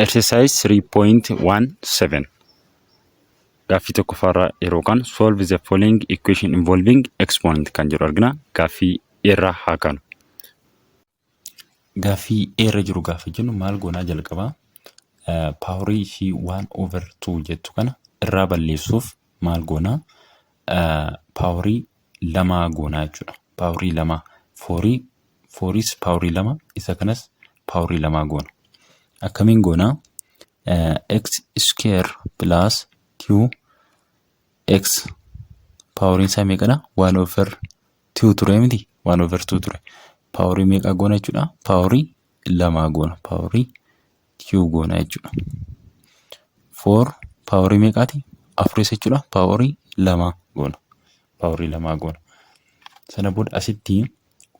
Exercise 3.17, gaaffii tokkoffaarraa yeroo kaan "Solve the following equation involving exponent" kan jedhu argina. Gaaffii irraa haa kaanu. Gaaffii irra jiru gaafa jennu maal goonaa? Jalqabaa powerii ishii 1 over 2 jettu kana irraa balleessuuf maal goonaa? Powerii lamaa goonaa jechuudha. Powerii lamaa fourii, fouriis powerii lama, isa kanas powerii lamaa goona. Akkamiin goonaa? X square plus 2 x poweriin isaa meeqadha? 1 over 2 ture miti? 1 over 2 ture. Powerii meeqaa goona jechuudha? Powerii lamaa goona. Powerii 2 goona jechuudha. 4 powerii meeqaati? Afuris jechuudha. Powerii lamaa goona. Powerii lamaa goona. Sana booda asitti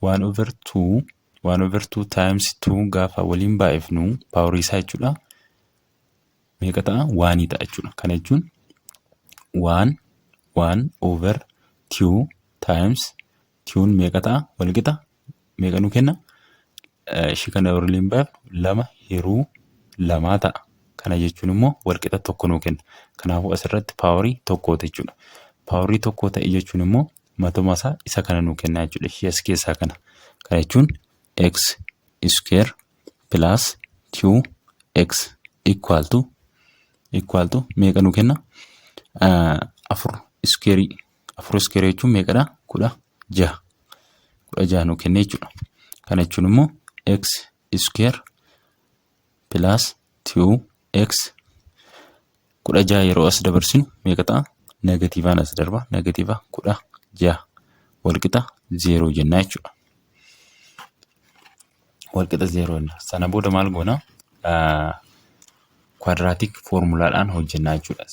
1 over 2, 1 over 2 times 2 gaafa waliin baay'ifnu powerii isaa jechuudha. Meeqa ta'a? Oneii ta'a jechuudha. Kana jechuun 1 1 over 2 times 2 meeqa ta'a? Walqixa meeqa nu kenna? Ishii kana waliin baay'ifnu lama hiruu lamaa ta'a. Kana jechuun immoo walqixa tokko nuu kenna. Kanaafuu asirratti powerii tokkooti jechuudha. Powerii tokko ta'e jechuun immoo matuma isaa isa kana nuu kenna jechuudha. Ishii as keessaa kana. Kana jechuun x square plus 2x equal to meeqa nuu kenna? Afur squareii. Afur squareii jechuun meeqadha? 16. 16 nuu kenna jechuudha. Kana jechuun immoo x square plus 2x, 16 yeroo as dabarsinu meeqa ta'a? Negativeaan as darba. Negative 16 walqixa zeeroo jennaa jechuudha. Walqixa zeeroo jenna. Sana booda maal goona? Quadratic formulaadhaan hojjennaa jechuudha.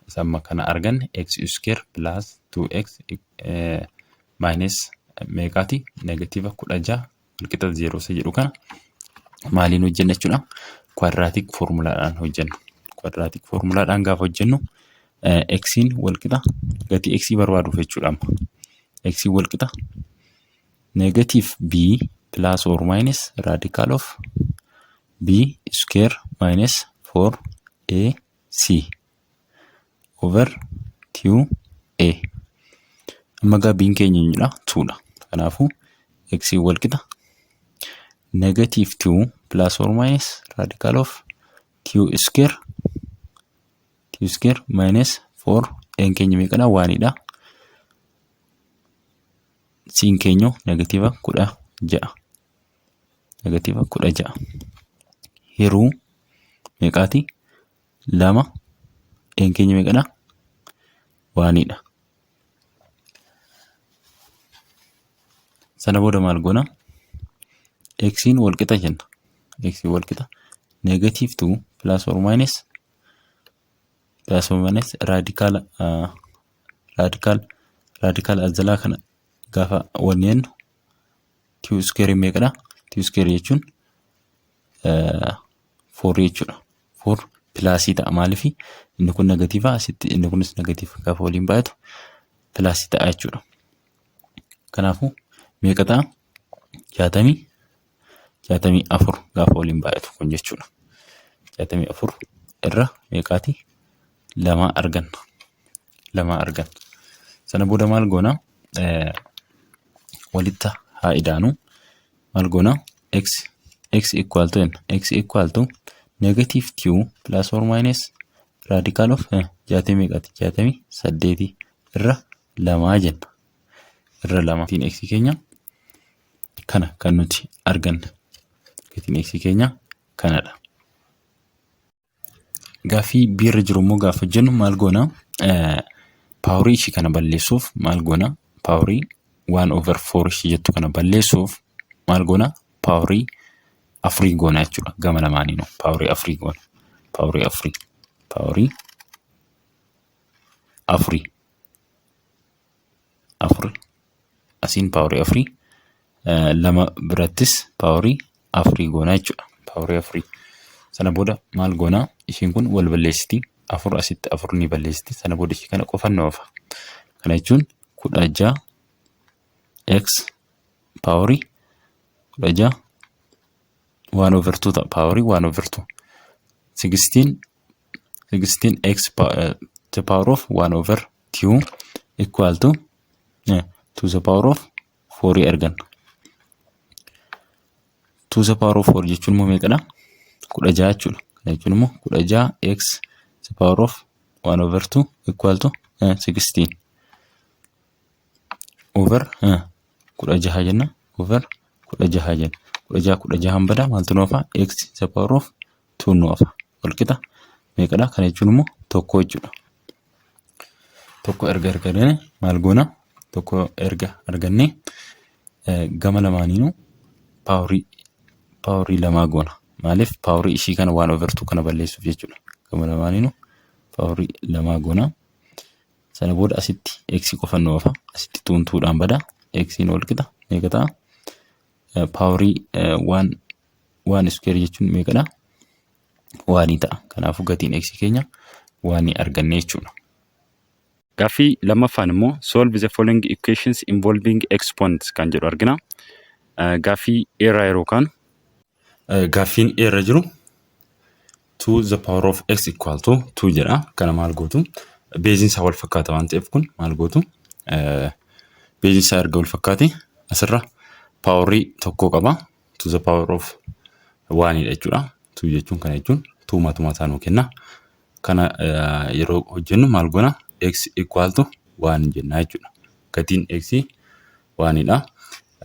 Isa amma kana arganne, x square plus 2x minus meeqaati? Negative 16 walqixa zeeroo isa jedhu kana maaliin hojjenna jechuudha? Quadratic formulaadhaan hojjenna. Quadratic formulaadhaan gaafa hojjennu xiin walqixa, gatii x barbaaduuf jechuudha amma. X walqixa negative b plus or minus radical of b square minus 4ac over 2a. Amma gaa b'n keenya eenyudha? 2dha. Kanaafuu x walqixa negative 2 plus or minus radical of 2 square, 2 square minus 4, n keenya meeqadha? Oneidha. C'n keenya negative 16. Negative 16. Hiruu meeqaati? Lama. N keenya meeqadha? Oneidha. Sana booda maal goona? Xiin walqixa jenna. Xiin walqixa negative 2 plus or minus radical radical radical as jalaa kana gaafa wanni jennu 2 square meeqadha? 2 square jechuun 4 jechuudha. 4 plusii ta'a, maaliif inni kun negative, asitti inni kunis negative, gaafa waliin baay'atu plusii ta'a jechuudha. Kanaafuu meeqa ta'a? 64 gaafa waliin baay'atu kun jechuudha. 64 irra meeqaati? Lama arganna. Lama arganna. Sana booda maal goona? Walitti haa idaanu. Maal goona? X equal to n, x equal to negative 2 plus or minus radical of jaatamii meeqaati? 68 irra lamaa jenna. Irra lama. Gatiin x keenya kana kan nuti arganne. Gatiin x keenya kanadha. Gaaffii B irra jiru immoo gaafa jennu maal goona? Powerii ishii kana balleessuuf maal goona? Powerii 1 over 4 ishii jettu kana balleessuuf maal goona? Powerii afurii goona jechuudha. Gama lamaaniinuu powerii afurii goona. Powerii afurii. Powerii afurii. Afur. Asiin powerii afurii. Lama birattis powerii afurii goona jechuudha. Powerii afurii. Sana booda maal goona? Ishiin kun wal balleessiti. Afur asitti afur ni balleessiti. Sana booda ishii kana qofan nu hafa. Kana jechuun 16 x powerii 16 1 over 2 ta'a. Powerii 1 over 2. 16 16 x the power of 1 over 2 equal to to the power of 4 arganna. 2 the power of 4 jechuun immoo meeqadha? 16 jechuudha. Kana jechuun immoo 16 x the power of 1 over 2 equal to 16 over 16 jenna, over 16 jenna. 16 16 bada, maaltu nu hafa? X the power of 2 nu hafa. Walqixa meeqadha? Kana jechuun immoo 1 jechuudha. 1 erga argannee maal goona? 1 erga argannee gama lamaaniinuu powerii lamaa goona. Maaliif? Powerii ishii kana 1 over 2 kana balleessuuf jechuudha. Gama lamaaniinuu powerii lamaa goona. Sana booda asitti x qofa nu hafa. Asitti twon twodhaan bada. X'n wal qixa meeqa ta'a? Powerii 1 1 square jechuun meeqadha? Oneii ta'a. Kanaafuu gatiin x keenya oneii arganne jechuudha. Gaaffii lammaffaan immoo "Solve the following equations involving exponents" kan jedhu argina. Gaaffii irraa yeroo kaanu, gaaffiin irra jiru 2 the power of x equal to 2 jedha. Kana maal gootu? Baseiin isaa wal fakkaata waan ta'eef kun maal gootu? Baseiin isaa erga wal fakkaate asirra powerii 1 qaba. To the power of 1 dha jechuudha. 2 jechuun kana jechuun 2 matuma isaa nuu kenna. Kana yeroo hojjennu maal goona? X equal to 1 jenna jechuudha. Gatiin x 1dha.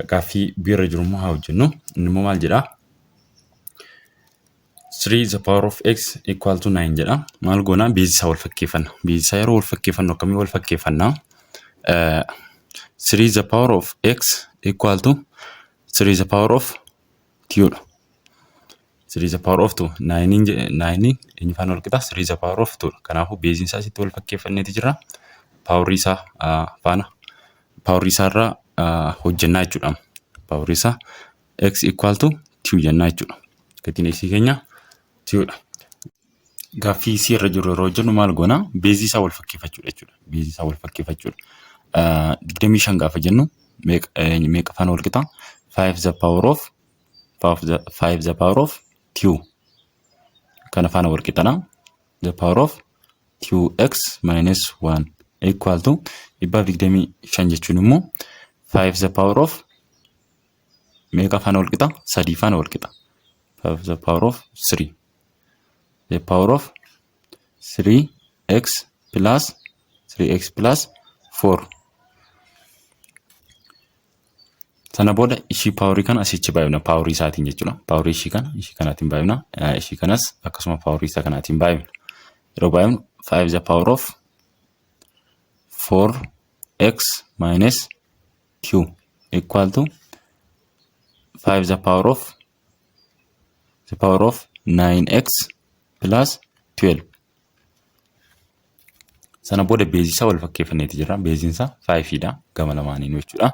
Gaaffii B irra jiru immoo haa hojjennu. Inni immoo maal jedhaa? 3 the power of x equal to 9 jedha. Maal goona? Baseii isaa wal fakkeeffanna. Baseii isaa yeroo wal fakkeeffannu akkamii wal fakkeeffannaa? 3 the power of x equal to 3 the power of 2 dha. 3 the power of 2, 9 9 eenyu faana wal qixa? 3 the power of 2 dha. Kanaafuu baseiin isaa asitti wal fakkeeffanneeti jira. Powerii isaa faana powerii isaa irraa hojjennaa jechuudha. Powerii isaa x equal to 2 jennaa jechuudha. Gatiin x keenya 2 dha. Gaaffii C irra jiru yeroo hojjennu maal goona? Baseii isaa wal fakkeeffachuudha jechuudha. Baseii isaa wal fakkeeffachuudha. 25 gaafa jennu meeqa faana wal qixa? 5 the power of 5 the power of 2 kana faana wal qixana. The power of 2x minus 1 equal to 125 jechuun immoo 5 the power of meeqa faana wal qixa? 3 faana wal qixa. 5 the power of 3, the power of 3x plus 3x plus 4. Sana booda ishii powerii kana asichi baay'ifna, powerii isaatiin jechuudha. Powerii ishii kana ishii kanaatiin baay'ifna. Ishii kanas akkasuma powerii isaa kanaatiin baay'ifna. Yeroo baay'ifnu 5 the power of 4x minus 2 equal to 5 the power of 9x plus 12. Sana booda baseii isaa wal fakkeeffanneeti jira. Baseiin isaa 5 dha gama lamaaniinuu jechuudha.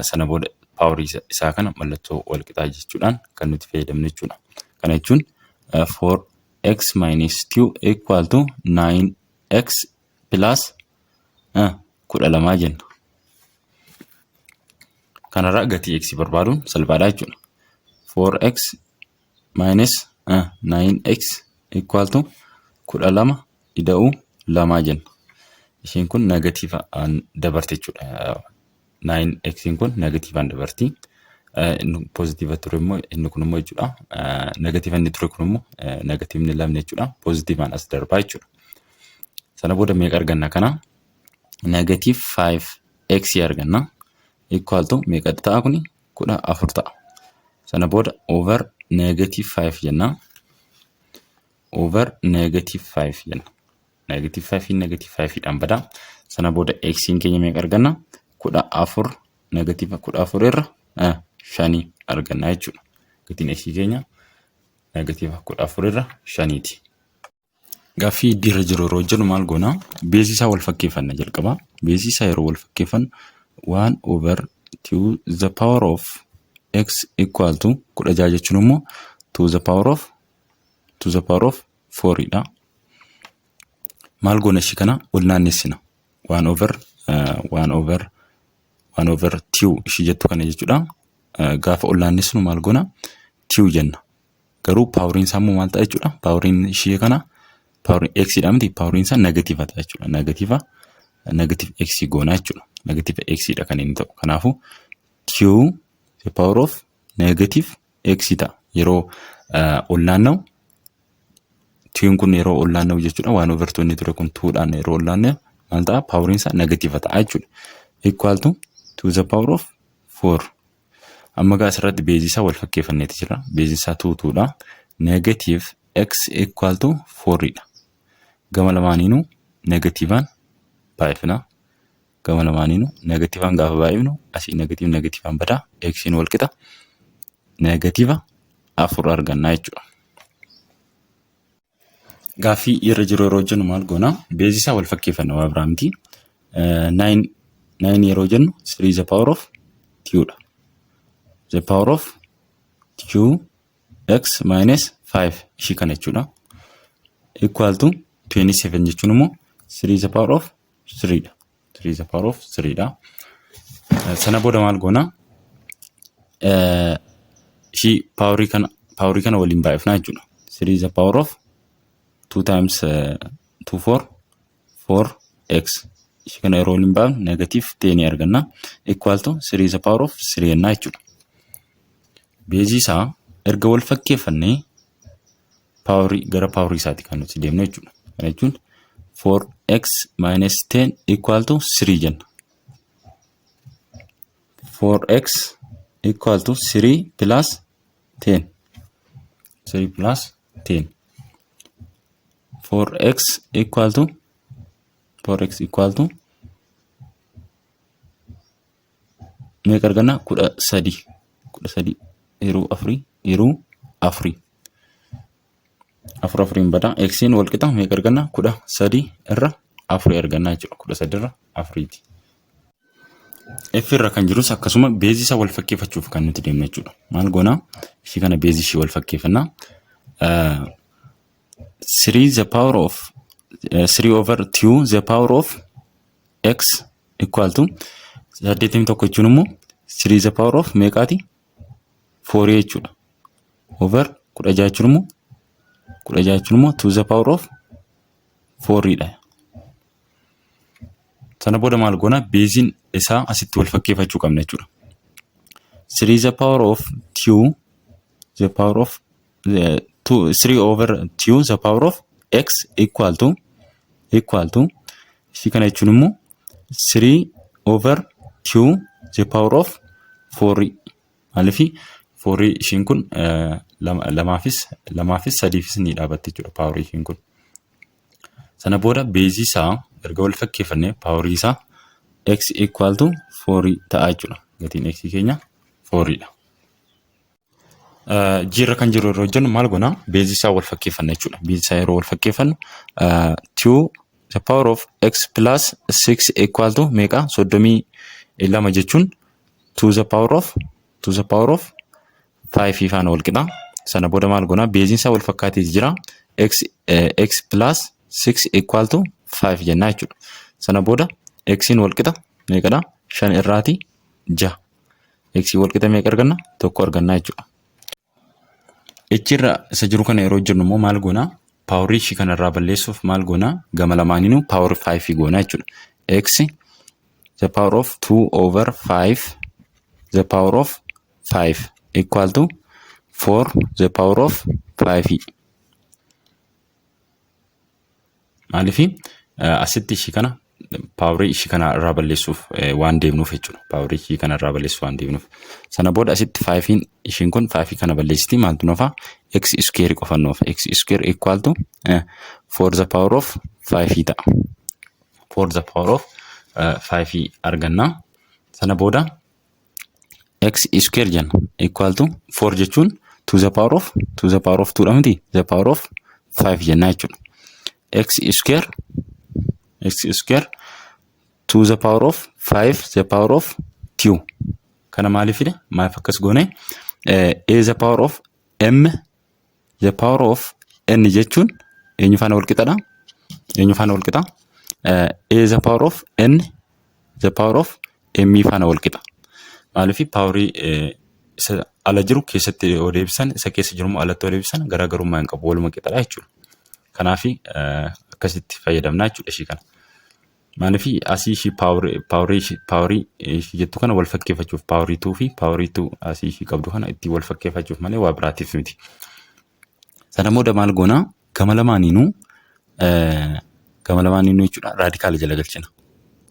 Sana booda powerii isaa kana mallattoo wal qixaa jechuudhaan kan nuti fayyadamnu jechuudha. Kana jechuun 4x minus 2 equal to 9x plus 12 jenna. Kanarraa gatii x barbaaduun salphaadha jechuudha. 4x minus 9x equal to 12 ida'uu 2 jenna. Isheen kun negatiivaan dabarte jechuudha. 9x kun negatiivaan dabarti. Inni poozitiiva ture immoo, inni kun immoo jechuudha. Negatiiva inni ture kun immoo negatiivni lamni jechuudha. Poozitiivaan as darbaa jechuudha. Sana booda meeqa arganna kana? Negative 5x arganna. Equal to meeqa ta'a kuni? 14 ta'a. Sana booda over negative 5 jenna. Over negative 5 jenna. Negative 5 negative 5 dhaan bada. Sana booda x keenya meeqa arganna? 14, negative 14 irra 5 arganna jechuudha. Gatiin x keenya negative 14 irra 5ti. Gaaffii D irra jiru yeroo hojjennu maal goona? Baseii isaa wal fakkeeffanna jalqaba. Baseii isaa yeroo wal fakkeeffannu 1 over 2 the power of x equal to 16 jechuun immoo 2 the power of 4 dha. Maal goona? Ishii kana ol naannessina. 1 over 1 over 1 over 2 ishii jettu kana jechuudha. Gaafa ol naannessinu maal goona? 2 jenna. Garuu poweriin isaa immoo maal ta'a jechuudha? Poweriin ishee kana powerii x dha miti, poweriin isaa negative ta'a jechuudha. Negative x goona jechuudha. Negative x dha kan inni ta'u. Kanaafuu 2 the power of negative x ta'a. Yeroo ol naanna'u, twon kun yeroo ol naanna'u jechuudha. One over two inni ture kun twodhaan yeroo ol naanna'u maal ta'a? Poweriin isaa negative ta'a jechuudha. Equal to 2 the power of 4. Amma gaa asirratti baseii isaa wal fakkeeffanneeti jira. Baseiin isaa two twodha. Negative x equal to 4 dha. Gama lamaaniinuu negativeaan baay'ifna. Gama lamaaniinuu negativeaan gaafa baay'ifnu, asii negative negativeaan badaa, xiin wal qixa negative 4 argannaa jechuudha. Gaaffii irra jiru yeroo hojjennu maal goona? Baseii isaa wal fakkeeffanna, waa biraa miti. Nine yeroo jennu 3 the power of 2 dha. The power of 2 x minus 5 ishii kana jechuudha. Equal to 27 jechuun immoo 3 the power of 3 dha. 3 the power of 3 dha. Sana booda maal goona? Ishii powerii kana waliin baay'ifnaa jechuudha. 3 the power of 2 times 2 4 4 x, ishii kana yeroo waliin baay'ifnu negative 10 arganna. Equal to 3 the power of 3 jennaa jechuudha. Baseii isaa erga wal fakkeeffannee powerii gara powerii isaati kan nuti deemnu jechuudha. Kana jechuun 4x minus 10 equal to 3 jenna. 4x equal to 3 plus 10. 3 plus 10. 4x equal to 4x equal to meeqa arganna? 13. 13 yeroo afurii, yeroo afurii. Afur afuriin badaa, xiin wal qixa meeqa arganna? 13 irra afurii argannaa jechuudha. 13 irra afuriiti. F irra kan jirus akkasuma baseii isaa wal fakkeeffachuuf kan nuti deemnu jechuudha. Maal goonaa? Ishii kana baseii ishii wal fakkeeffannaa. 3 the power of 3 over 2 the power of x equal to 81 jechuun immoo 3 the power of meeqaati? 4 jechuudha. Over 16 jechuun immoo, 16 jechuun immoo 2 the power of 4 dha. Sana booda maal goona? Baseiin isaa asitti wal fakkeeffachuu qabna jechuudha. 3 the power of 2 the power of 2 3 over 2 the power of x equal to ishii kana jechuun immoo 3 over 2 the power of 4. Maaliif? 4 ishiin kun lamaafis sadiifis ni dhaabatti jechuudha powerii ishiin kun. Sana booda baseii isaa erga wal fakkeeffannee powerii isaa x equal to 4 ta'a jechuudha. Gatiin x keenya 4 dha. G irra kan jiru yeroo hojjennu maal goonaa? Baseii isaa wal fakkeeffanna jechuudha. Baseii isaa yeroo wal fakkeeffannu 2 the power of x plus 6 equal to meeqa? 32 jechuun 2 the power of 2 the power of 5 faana wal qixa. Sana booda maal goonaa? Baseiin isaa wal fakkaatee jira. X plus 6 equal to 5 jennaa jechuudha. Sana booda x'n wal qixa meeqadha? 5 irraati 6. X wal qixa meeqa arganna? 1 argannaa jechuudha. H irra isa jiru kana yeroo hojjennu immoo maal goonaa? Powerii ishii kanarraa balleessuuf maal goonaa? Gama lamaaniinuu power 5 goonaa jechuudha. X the power of 2 over 5 the power of 5 equal to 4 the power of 5. Maaliifi? Asitti ishii kana powerii ishii kana irraa balleessuuf waan deemnuuf jechuudha. Powerii ishii kana irraa balleessuuf waan deemnuuf. Sana booda asitti fiveiin ishiin kun fiveii kana balleessiti, maaltu nuuf? X square qofa nuuf. X square equal to 4 the power of 5 ta'a. 4 the power of 5 arganna. Sana booda x square jenna, equal to 4 jechuun 2 the power of 2 the power of 2 dha miti, the power of 5 jenna jechuudha. X square 2 the power of 5 the power of 2. Kana maaliif fide? Maaliif akkas goone? A the power of m the power of n jechuun eenyu faana wal qixadha? Eenyu faana wal qixa? A the power of n the power of m faana wal qixa. Maaliif? Powerii isa ala jiru keessatti yoo deebisan, isa keessa jiru immoo alatti yoo deebisan, garaagarummaa hin qabu, waluma qixadha jechuudha. Kanaaf akkasitti fayyadamna jechuudha ishii kana. Maaliif asii ishii powerii ishii jettu kana wal fakkeeffachuuf, power 2 fi power 2 asii ishii qabdu kana ittiin wal fakkeeffachuuf malee waa biraatiif miti. Sana booda maal goonaa? Gama lamaaniinuu jechuudha radical jala galchina.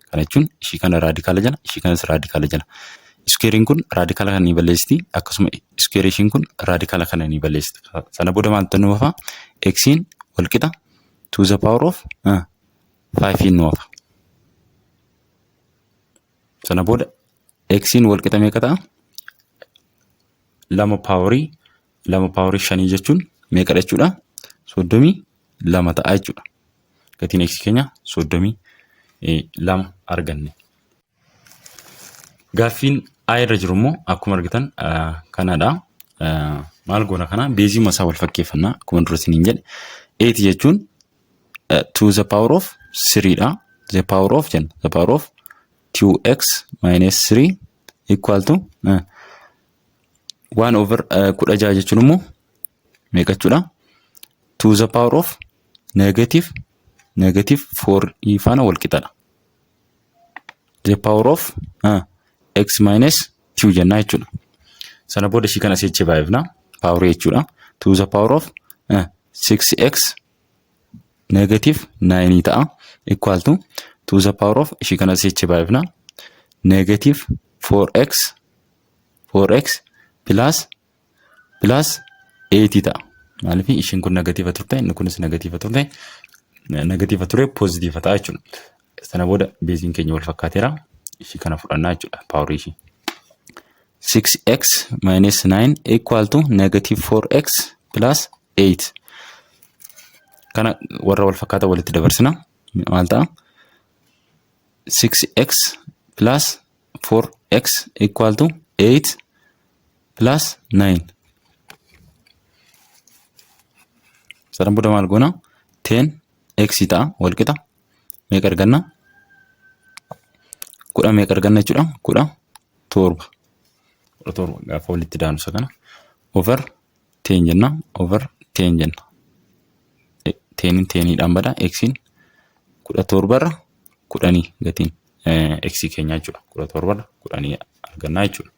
Kana jechuun ishii kana radical jala, ishii kanas radical jala. Squareiin kun radical kana ni balleessiti, akkasuma squareii ishiin kun radical kana ni balleessiti. Sana booda maaltu nu hafa? Xiin wal qixa to the power of 5 nu hafa. Sana booda xiin wal qixa meeqa ta'a? 2 power 5 jechuun meeqadha jechuudha? 32 ta'a jechuudha. Gatiin x keenya 32 arganne. Gaaffiin A irra jiru immoo akkuma argitan kanadha. Maal goona? Kana baseii masaa wal fakkeeffannaa, akkuma dura isiniin jedhe. Eight jechuun to the power of 3 dha. The power of jenna. The power of 2x minus 3 equal to 1 over 16 jechuun immoo meeqa jechuudha? To the power of negative 4 faana wal qixadha. The power of x minus 2 jennaa jechuudha. Sana booda ishii kana si'achi baay'ifna. Powerii jechuudha. To the power of 6x negative 9 ta'a. Equal to the power of ishii kana si'achi baay'ifna. Negative 4x 4x plus 8 ta'a. Maaliif? Ishiin kun negative turte, inni kunis negative turte, negative ture positive ta'a jechuudha. Sana booda baseiin keenya wal fakkaateera. Ishii kana fudhannaa jechuudha, powerii ishii. 6x minus 9 equal to negative 4x plus 8. Kana warra wal fakkaataa walitti dabarsina. Maal ta'a? 6x plus 4x equal to 8 plus 9. Sana booda maal goona? 10x ta'a, wal qixa. Meeqa arganna? Kudha meeqa arganna jechuudha? 17. 17 gaafa walitti daanu isa kana. Over 10 jenna. Over 10 jenna. Teniin teniidhaan bada. Xiin 17 irra 10 gatiin x keenyaa jechuudha. 17 irra 10 argannaa jechuudha.